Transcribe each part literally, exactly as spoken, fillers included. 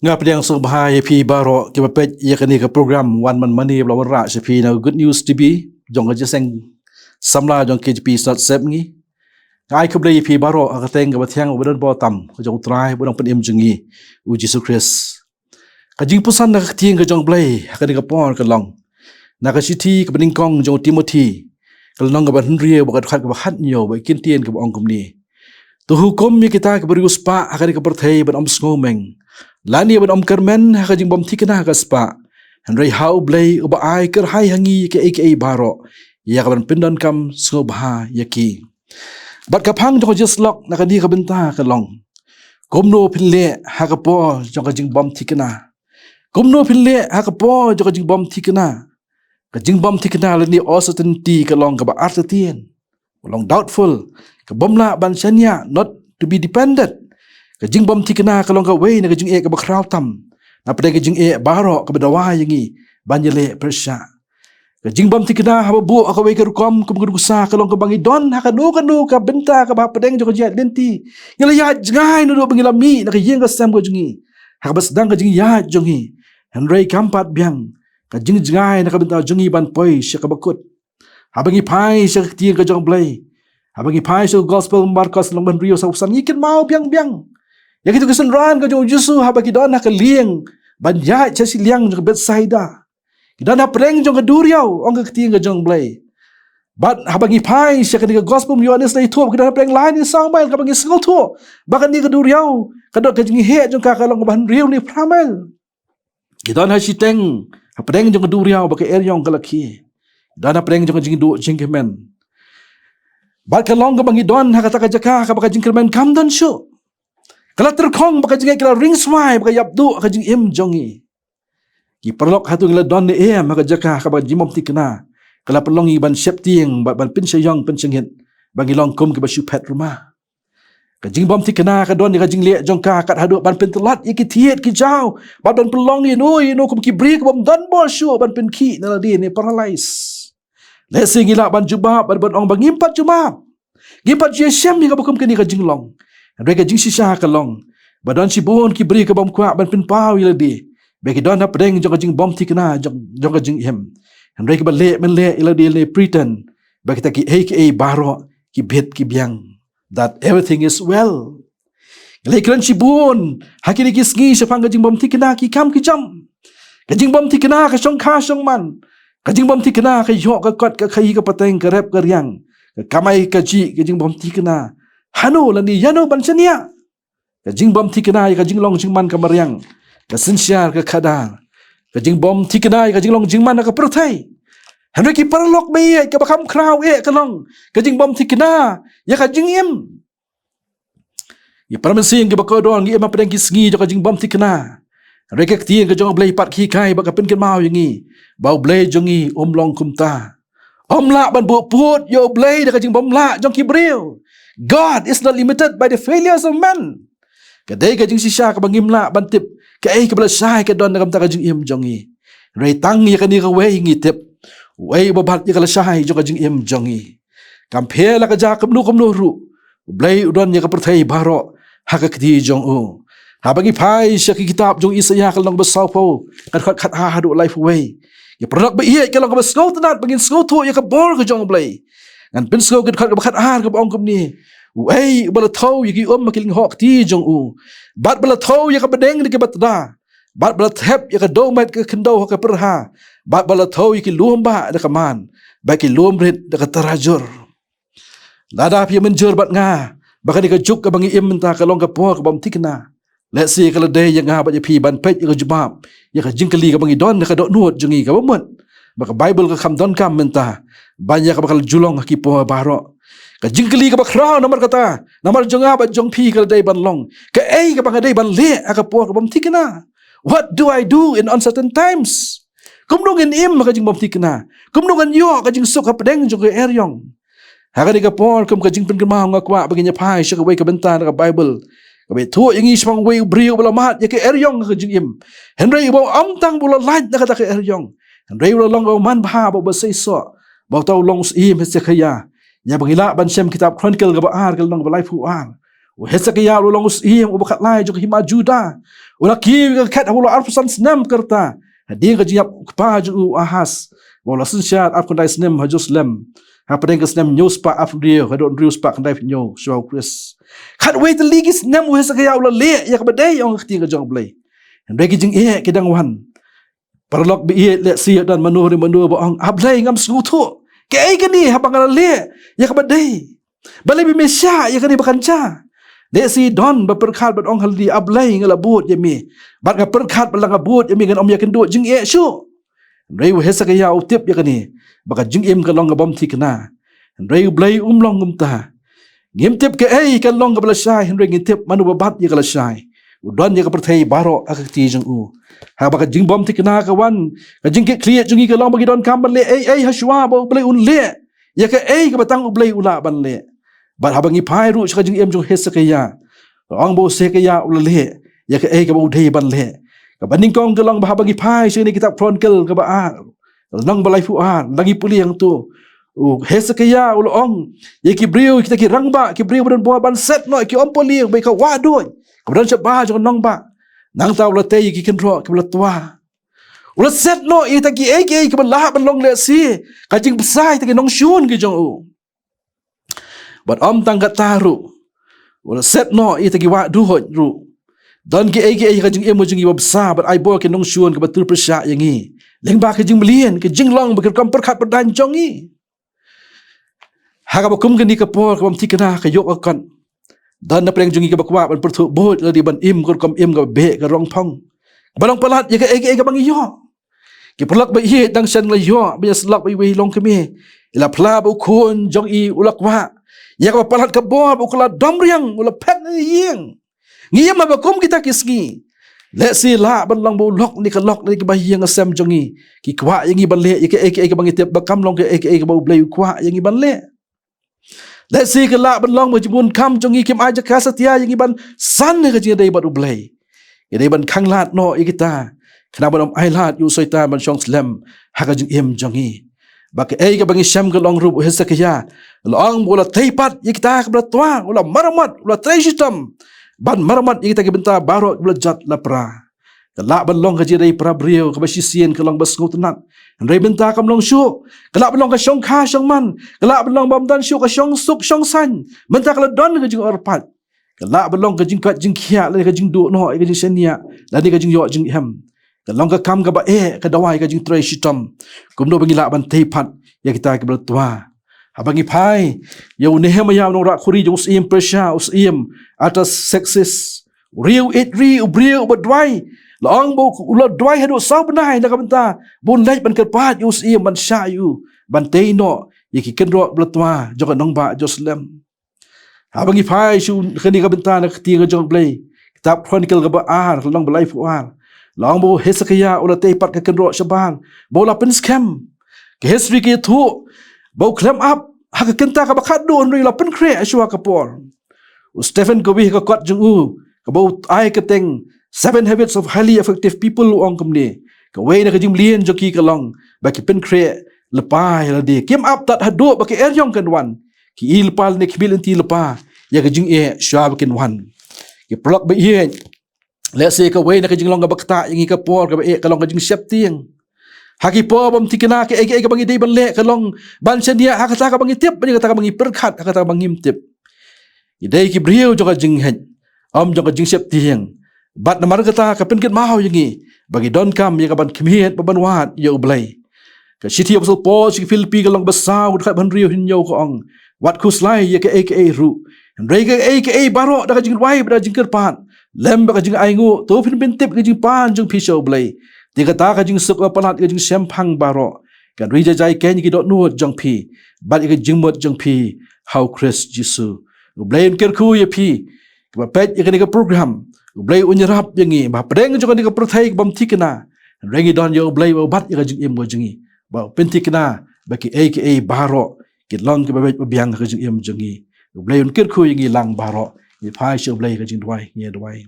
Nga pdiang sngewbha ïa phi baroh kiba peit ïa kane ka program Wan Man Mane ba la wanrah sha phi na Good News T V jong ka jingïaseng samla jong K J P Synod Sepngi. Nga ai khublei ïa phi baroh ha ka kyrteng kaba thiang bad badonbor tam ka jong U Trai bad U Nongpynim jong ngi U Jisu Khrist. Ka jingpuson na ka ktien ka jong U Blei ha kane ka por ka long na ka shithi kaba nyngkong jong u Timothi, ka lynnong kaba hynriew bad ka dkhot kaba khathynñiew bad ka ktien kaba ong kumne: To hukum ïa kita kiba riewspah ha kane ka pyrthei ban ym sngew meng lane ban ym kyrmen ha ka jingbymthikna ka spah, hynrei ha U Blei uba ai kyrhai ha ngi ïa kiei kiei baroh ïa kaban pyndonkam sngewbha ïa ki. Bad ka phang jong ka jingïasyllok na kane ka bynta ka long: Kumno phin leh ha ka por jong ka jingbymthikna? Kumno phin leh ha ka por jong ka jingbymthikna? Ka jingbymthikna lane uncertainty ka long kaba artatien, ka long doubtful, ka bym lah ban shaniah, not to be depended. Ka jingbymthikna ka long kawei na ka jingeh kaba khraw tam na pdeng ka jingeh baroh kaba dawa ïa ngi ban ïaleh pyrshah. Ka jingbymthikna haba buh ha kawei ka rukom kum ka nuksa ka long kaba ngi don ha kano kano ka bynta kaba hapdeng jong ka jingïaid lynti ngi la ïaid jngai naduh ba ngi la mih na ka ïing ka sem ka jong ngi ha kaba sdang ka jingïaid jong ngi. Hynrei kam pat biang ka jingjngai na ka bynta jong ngi ban poi sha kaba kut. Haba ngi phai sha ka ktien ka jong U Blei, haba ngi phai sha ka Gospel Markos lynnong ba hynriew, saw phew san, ngi kynmaw biang biang ïa kito ki synran ka jong U Jisu haba ki don ha ka lieng ban ïaid sha shiliang jong ka Bethsaida. Ki don hapdeng jong ka duriaw, ong ka ktien ka jong U Blei. Bad haba ngi phai sha kane ka Gospel u Ïoannis, la ïathuh ba ki don hapdeng lai ne saw mail, kaba ngi sngewthuh ba kane ka duriaw ka don ka jingheh jong ka ka long kaba hynriew ne phra mail. Ki don ha shiteng hapdeng jong ka duriaw ba ka eriong ka la khie. Ki don hapdeng jong ka jingduh jingkyrmen. Bad ka long kaba ngi don ha kata ka jaka kaba ka jingkyrmen kam don shuh. Ka la tyrkhong bad ka jingngeit ka la ringswai bad ka ïap duh ha ka jingim jong ngi. Ki paralok, hato ngi la don ne em ha ka jaka kaba ka jingbymthikna ka la pynlong ïa ngi ban sheptieng bad ban pynshaiong pynshangit ba ngi long kum kiba shu phet ruma? Ka jingbymthikna ka don ïa ka jingleh jong ka kat haduh ban pyntlot ïa ki thied ki jaw bad ban pynlong ïano ïano kum ki briew ki bym don bor shuh ban pynkhih na lade ne paralyse. Lehse ngi lah ban jubab bad ban ong ba ngim pat jubab, ngim pat ju ïashem ïa kaba kum kane ka jinglong. Hynrei ka jingshisha ka long ba don shibun ki briew ki bym kwah ban pynpaw ïa lade ba ki don hapdeng jong ka jingbymthikna jong, jong ka jingim. Hynrei kiba leh mynleh ïa lade ne pretend ba kita kiei kiei baroh ki bit ki biang, that everything is well. Ngi la ïakren shibun ha kine ki sngi shaphang ka jingbymthikna ki kam ki jam. Ka jingbymthikna ka shongkha shongman. Ka jingbymthikna ka ïoh ka kot ka khaïi ka pateng ka rep ka riang, ka kamai kajih, ka jingbymthikna hano lane ïano ban shaniah. Ka jingbymthikna ïa ka jinglong jingman ka mariang, ka synshar ka khadar. Ka jingbymthikna ïa ka jinglong jingman ka pyrthei. Hynrei ki paralok ba ïeit, kaba kham khraw eh ka long ka jingbymthikna ïa ka jingim. Ngi para mynsiem kiba kordor ngi im hapdeng ki sngi jong ka jingbymthikna. Hynrei ka ktien ka jong U Blei pat ka hikai bad ka pynkynmaw ïa ngi ba U Blei jong ngi um long kumta. Ym lah ban buh pud ïa U Blei da ka jingbymlah jong ki briew. God is not limited by the failures of men. Ka dei ka jingshisha kaba ngim lah ban tip kaei kaba lashai ka don na ka bynta ka jingim jong ngi. Hynrei tang ïa kane kawei ngi tip: uei uba bat ïa ka lashai jong ka jingim jong ngi. Kam pher la ka jia kumno kumno ruh, U Blei u don ïa ka pyrthei baroh ha ka kti jong u. Haba ngi phai sha ka kitab jong u Isaïah ka lynnong ba sawphew, ka dkhot khatar haduh laiphew wei, ki paralok ba ïeit, ka long kaba sngewtynnat ba ngin sngewthuh ïa ka bor ka jong U Blei. Ngan pynsngew ka dkhot kaba khatar kaba ong kumne: Uei uba la thew ïa ki um ha ki lyngkhuh kti jong u, bad ba la thew ïa ka bneng da kiba tda, bad ba la thep ïa ka dewmet ka khyndew ha ka pyrha, bad ba la thew ïa ki lum bah da ka man, bad ki lum rit da ka tarajur. Lada phi mynjur bad nga ba kane ka juk kaba ngi im mynta ka long ka por ka bymthikna, lehse ka la dei ïa nga bad ïa phi ban peit ïa ka jubab ïa ka jingkylli kaba ngi don ha ka dohnud jong ngi kaba mut, ba ka Baibl ka kham donkam mynta ban ïa kaba ka la ju long ha ki por baroh. Ka jingkylli kaba khraw namar kata, namar jong nga bad jong phi, ka la dei ban long: Kaei kaba nga dei ban leh ha ka por ka bymthikna? What do I do in uncertain times? Kumno ngin im ha ka jingbymthikna? Kumno ngan ïoh ka jingsuk hapdeng jong ka eriong? Ha kane ka por, kum ka jingpynkynmaw, nga kwah ba ngin ïa phai sha kawei ka bynta na ka Baibl kaba ïathuh ïa ngi shaphang uwei u briew uba la mad ïa ka eriong ha ka jingim. Hynrei uba ym tang ba u la lait na kata ka eriong, hynrei u la long uba manbha bad uba seisoh, ba uta u long u syiem Hesekiah. Ïa ba ngi lah ban shem kitab Chronicle kaba ar, ka lynnong ba laiphew ar. U Hesekiah u la long u syiem uba khatlai jong ka hima Judah. U la kiew ïa ka khet haba u la arphew san snem ka rta, hadien ka jingïap u kpa jong u, u Ahaz, uba u la synshar arphew khyndai snem ha Jerusalem, hapdeng ka snem hynñiew spah arphew hynriew haduh hynriew spah khyndaiphew hynñiew shuwa U Khrist. Khatwei tylli ki snem u Hesekiah u la leh ïa kaba dei, ong ka ktien ka jong U Blei. Hynrei ki jingeh ki dang wan. Paralok ba ïeit, lehse don mano re mano ba ong, A Blei, ngam sngewthuh. Kaei kane haba nga la leh ïa kaba dei? Balei ba me shah ïa kane ba kan jia? Lehse don ba pyrkhat bad ong ha lade, A Blei, nga la bud ïa me. Bad nga pyrkhat ba lada nga bud ïa me ngan ym ïakynduh jingeh shuh. Hynrei u Hesekiah u tip ïa kane, ba ka jingim ka long kaba ym thikna. Hynrei U Blei um long kumta. Ngim tip kaei ka long kaba lashai, hynrei ngi tip mano ba bat ïa ka lashai. U don ïa ka pyrthei baroh ha ka kti jong u. Haba ka jingbymthikna ka wan, ka jingkitkhlieh jong ngi ka long ba ngi donkam ban leh ei ei hashwa ba U Blei un leh ïa kaei kaba tang U Blei u lah ban leh. Bad haba ngi phai ruh sha ka jingim jong u Hesekiah, ong ba u Hesekiah u la leh ïa kaei kaba u dei ban leh. Kaba nyngkong ka long ba haba ngi phai sha kane ka kitab Chronicle kaba ar, lynnong ba laiphew ar, lada ngi pule hangto, u Hesekiah u la ong ïa ki briew, kita ki rangbah, ki briew ba don bor ban set noh ïa ki umpohliew bad ïa ka wahduid kaba don shabar jong ka nongbah. Nangta u la tei ïa ki kynroh kiba la twa. U la set noh ïa kita kiei kiei kiba lah ban long lehse ka jingbsa ïa kita ki nongshun ki jong u. Bad ym tang katta ruh, u la set noh ïa kita ki wahduid ruh. Don kiei kiei ha ka jingim ka jong ngi ba bsa bad ai bor ki nongshun kiba tur pyrshah ïa ngi, lyngba ka jingmlien, ka jinglong bad ki rukom pyrkhat pyrdaiñ jong ngi. Ha kaba kum kane ka por kaba ym thikna, ka ïoh ka kot, don na pdeng jong ngi kiba kwah ban pyrthuh bud ïa lade ban im ka rukom im kaba beh, ka rong phong, kaba long palat ïa kaei kaei kaba ngi ïoh. Ki paralok ba ïeit, dang shen la ïoh ba ïa syllok ba iwei i longkmie i la phla ba u khun jong i u la kwah ïa kaba palat ka bor, ba u kylla domriang u la phet na ïing. Ngi im haba kum kita ki sngi. Lehse lah ban long ba u lok ne ka lok ne kiba ïeng ha sem jong ngi ki kwah ïa ngi ban leh ïa kaei kaei kaba ngi tip ba kam long kaei kaei kaba U Blei u kwah ïa ngi ban leh. Lehse ka lah ban long ba ka jingbun kam jong ngi kim ai jaka satia ïa ngi ban san ha ka jingïadei bad U Blei. Ngi dei ban khanglad noh ïa kita, khnang ban ym ailad ïa u Soitan ban shong slem ha ka jingim jong ngi. Ba kaei kaba ngi shem ka long ruh ba u Hesekiah u la ong ba u la tei pat ïa kita kiba la twa, u la maramot, u la trei shitom ban maramot ïa kita ki bynta baroh kiba la jot la pra. Ka lah ban long ka jingïadei para briew kaba shisien ka long ba sngewtynnat, hynrei mynta kam long shuh. Ka lah ban long ka shongkha shongman, ka lah ban long ba ym don shuh ka shongsuk shongsaiñ, mynta ka la don ka jingorpait. Ka lah ban long ka jingkoit jingkhiah lane ka jingduh noh ïa ka jingshaniah lane ka jingïoh jingem. Ka long ka kam kaba eh, ka dawai ka jingtrei shitom, kumno ba ngi lah ban tei pat ïa kita kiba la twa. Haba ngi phai ïa u Nehemiah u nongrah khuri jong u syiem Persia, u syiem Artaxerxes, u riew ïeit ri, u briew uba duwai. La ong ba u la duwai haduh saw bnai na ka bynta ba un leit ban kyrpad ïa u syiem ban shah ïa u ban tei noh ïa ki kynroh ba la twa jong ka nongbah Jerusalem. Haba ngi phai sha kane ka bynta na ka ktien ka jong U Blei, kitab Chronicle kaba ar, lynnong ba laiphew ar, la ong ba u Hesekiah u la tei pat ka kynroh shabar ba u la pynskhem. Ka history ka ïathuh ba u khlem ap ha ka kynta kaba khatduh, hynrei u la pynkhreh shuwa ka por. U Stephen Covey ha ka kot jong u kaba u ai kyrteng Seven Habits of Highly Effective People u ong kumne: Kawei na ka jingmlien jong ki ka long ba ki pynkhreh lypa ïa lade, kim ap tad haduh ba ka eriong kan wan. Ki i lypa lane ki khmih lynti lypa ïa ka jingeh shuwa ba kin wan. Ki paralok ba ïeit, lehse kawei na ka jinglong kaba ktah ïa ngi ka por kaba eh ka long ka jingsheptieng. Ha ki por bymthikna, kaei kaei kaba ngi dei ban leh ka long ban shaniah ha kata kaba ngi tip, ban ïa kata kaba ngi pyrkhat, ha kata kaba ngim tip. Ngi dei ki briew jong ka jingngeit, ym jong ka jingsheptieng. Bad namar kata ka pynkynmaw ïa ngi ba ngi donkam ïa ka ban khmied bad ban wad ïa U Blei. Ka shithi u Apostol Paul sha ki Philippi ka lynnong ba saw, dkhot ba hynriew hynñiew ka ong: Wat khuslai ïa kaei kaei ruh, hynrei kaei kaei baroh da ka jingduwai bad da ka jingkyrpad lem bad ka jingainguh, to phin pyntip ïa ka jingpan jong phi sha U Blei. Te kata ka jingsuk ba palat ïa ka jingshemphang baroh kan ri jai jai keiñ ïa ki dohnud jong phi bad ïa ka jingmut jong phi ha U Khrist Jisu. U Blei un kyrkhu ïa phi kiba peit ïa kane ka program. U Blei un ïarap ïa ngi ba hapdeng jong kane ka pyrthei ka bymthikna, hynrei ngi don ïa U Blei uba bat ïa ka jingim ka jong ngi, ba u pynthikna ba kiei kiei baroh ki long kiba beit ba biang ha ka jingim jong ngi. U Blei un kyrkhu ïa ngi lang baroh. Ngi phai sha U Blei ha ka jingduwai, ngi duwai.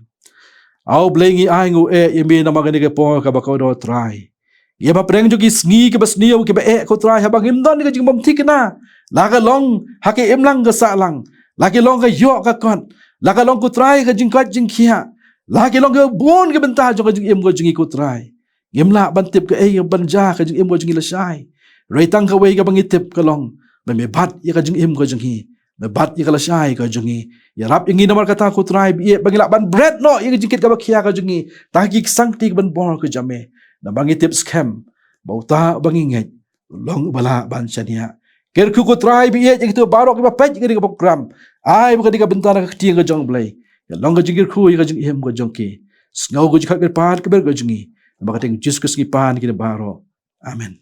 A U Blei, ngi ai ngi eh ïa me namar kane ka por kaba kordor, Trai. Ïa ba hapdeng jong ki sngi kiba sniew kiba eh, ko Trai, haba ngim don ka jingbymthikna, la ka long ha ka imlang ka sahlang, la ka long ka ïoh ka kot, La ka long, ko Trai, ka jingkoit jingkhiah, la ki long kiba bun ki bynta jong ka jingim ka jong ngi, ko Trai, ngim lah ban tip kaei ban jia ka jingim ka jong ngi lashai. Hynrei tang kawei kaba ngi tip ka long ba me bat ïa ka jingim ka jong ngi, me bat ïa ka lashai ka jong ngi. Ïarap ïa ngi namar kata, ko Trai, ba ïeit ba ngi lah ban bret noh ïa ka jingkit kaba khia ka jong ngi tang ha ki ksangkti kiban bor ka jong me. Namar ngi tip skhem ba uta uba ngi ngeit u long uba lah ban shaniah. Kyrkhu, ko Trai, ba ïeit, ïa kito baroh kiba peit ïa kane ka program, ai ba kane ka bynta na ka ktien ka jong U Blei ka long ka jingkyrkhu ïa ka jingim ka jong ki. Sngew ka jingkyrpad kaba rit ka jong ngi. Namar ka kyrteng Jisu Khrist ngi pan ïa kine baroh. Amen.